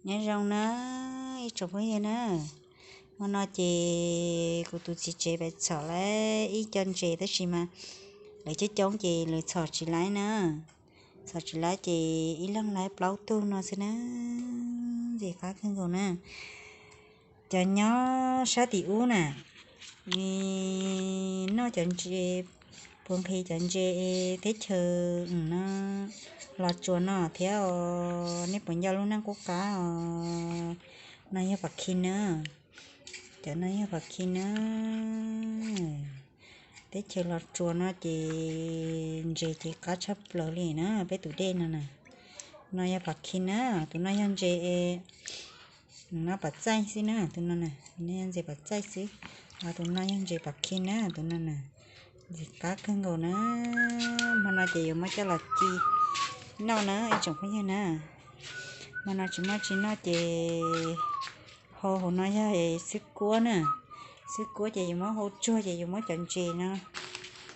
Nyob zoo na ib tsoom phooj ywg na, hmo no ces kuv tus txiv tsev pais txhom lawv ib co ntses tab sis mas lawv coob coob ces lawv txhom tsis laib na. Txhom tsis laib ces ib leeg laib plaub tug no xwb na, ntxim qab kawg nkaus na. Cov nyob sab tim ub na, noj cov ntses, puas nqhis cov ntses teb chaws no los tsuas no thiab os, nej puas nco lub neej qub qab os? No yog pam khi na, cov no yog pam khi na. Teb chaws los tsuas no ces ntses ces qab tshaj plaws li na peb tus dej no na. No yog pam khi na, tus no yog ntses no pam txaij xwb na, tus no na, tus no yog ntses pam txaij xwb, ho tus no yog ntses pam khi na, tus no na. Ntxim qab kawg nkaus na. Hmo no ces yuav muab coj los ci noj na ib tsoom phooj ywg na. Hmo no tsis muaj tsis noj ces hau hauv no yog xwb kuab na. Xwb kuab ces yuav muab hau tsuag ces yuav muab cov ntses no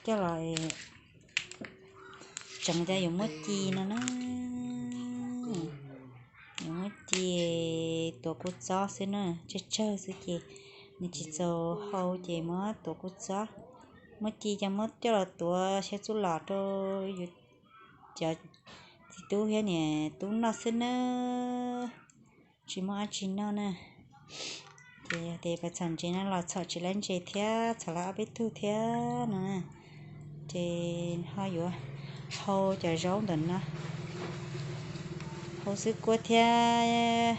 coj los tseev cov yuav muab ci no na. Yuav muab ci tuav kua txob xwb na, tsawg tsawg xwb ces nws tsis txaus hau ces muab tuav kua txob. Muab ci ces muab coj los tuav xyaw txuj lom rau yus cov txiv tub thiab niam tub noj xwb na. Tsis muaj dab tsi noj na. Ces yog tias pais txhom ntses no los txhom tsis laib ntses thiab, txhom laib ob peb tug thiab no na. Ces ho yuav hau cov zaub ntawm no, hau xwb kuab thiab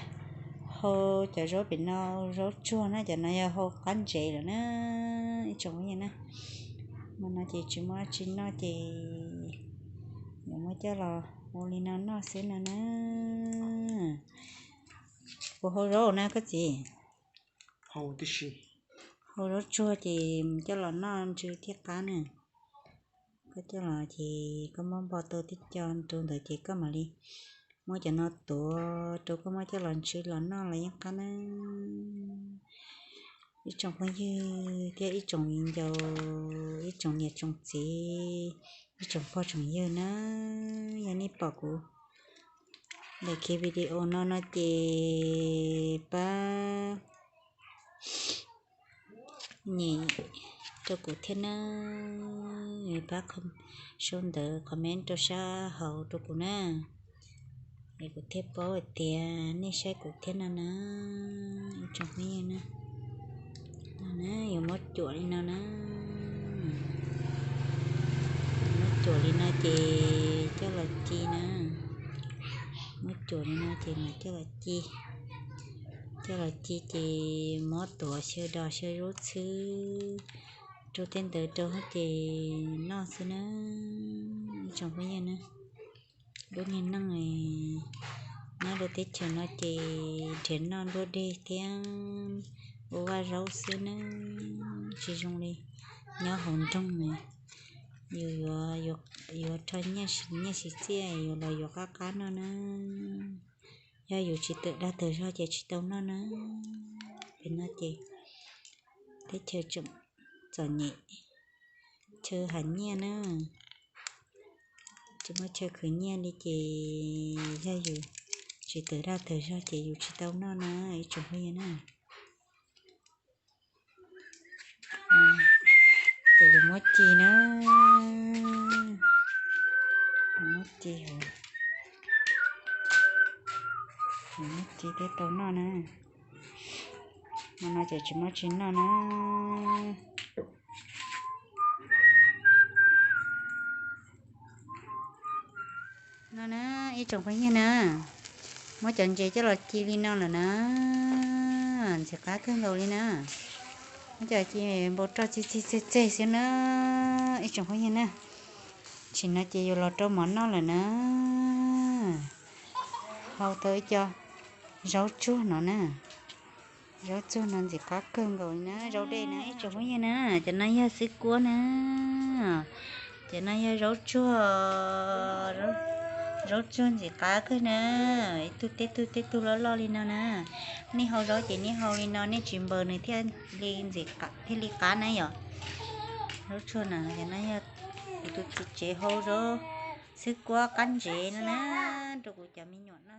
hau cov zaub pem no, zaub tsuag na, cov no yog hau qab ntsev lawm na ib tsoom phooj ywg na. Hmo no ces tsis muaj dab tsi noj ces yuav muab coj los ua li no noj xwb no na. Puas hau zaub na koj txiv? Hau zaub tsuag ces coj los noj ntsw thiaj qab na. Koj coj los ces koj muab npo tau tib co rau ntawd ces koj mam li muab cov no tuav rau koj muab coj los ntsw los noj los yeej qab na. Ib tsoom phooj ywg thiab ib tsoom viv ncaus, ib tsoom niam tsoom txiv, ib tsoom pog tsoom yawg na, yog nej pom kuv daim khiv video no no ces pab nyem rau kuv thiab na, pab sau ntawv comment rau sab hauv rau kuv na, es kuv thiaj paub hais tias nej saib kuv thiab no na. Ib tsoom phooj ywg na, no na yuav muab cuam li no na, muab cuam li no ces coj los ci na, muab cuam li no ces mam coj los ci, coj los ci ces muab tuav xyaw dos xyaw zaub txhwb rau tej ntawd rau ces noj xwb na. Ib tsoom phooj ywg na, lub niag neej nyob rau teb chaws no ces nrhiav noj nruab deg thiab ua vaj zaub xwb na, tsis zoo li nyob hauv nroog na. Yus yuav, yuav rho nyiaj siv txiaj yuav los yuav qab qab noj na. Yog yus tsis tawm dag tawm zog ces tsis tau noj na. Pem no ces teb chaws tseem txom nyem, chaw hais nyiaj na, tsis muaj chaw khwv nyiaj li ces yog yus tsis tawm dag tawm zog ces yus tsis tau noj na ib tsoom phooj ywg na. Ces yuav muab ci na, muab ci, muab ci thiaj tau noj na. Hmo no ces tsis muaj tsis noj na. No na, ib tsoom phooj ywg na, muab cov ntses coj los ci li no lawm na, ntxim qab kawg nkaus li na. Muab coj los ci npau roj txig txig txeg txeg xwb na, ib tsoom phooj ywg na. Tam sim no ces yuav los rau mov noj lawm na. Hau tau ib co zaub tsuag no na. Zaub tsuag no ntxim qab kawg nkaus li na, zaub dej na ib tsoom phooj ywg na. Cov no yog xwb kuab na. Cov no yog zaub tsuag, zaub tsuag ntxim qab kawg na. Ib tug tej tug tej tug loj loj li no na. Nej hau zaub ces nej hau li no, nej tsis npaws nws thiaj li ntxim, thiaj li qab na yom. Zaub tsuag na, cov no yog kuv tus txiv tsev hau zaub xwb kuab qab ntsev no na, rau kuv cov me nyuam noj.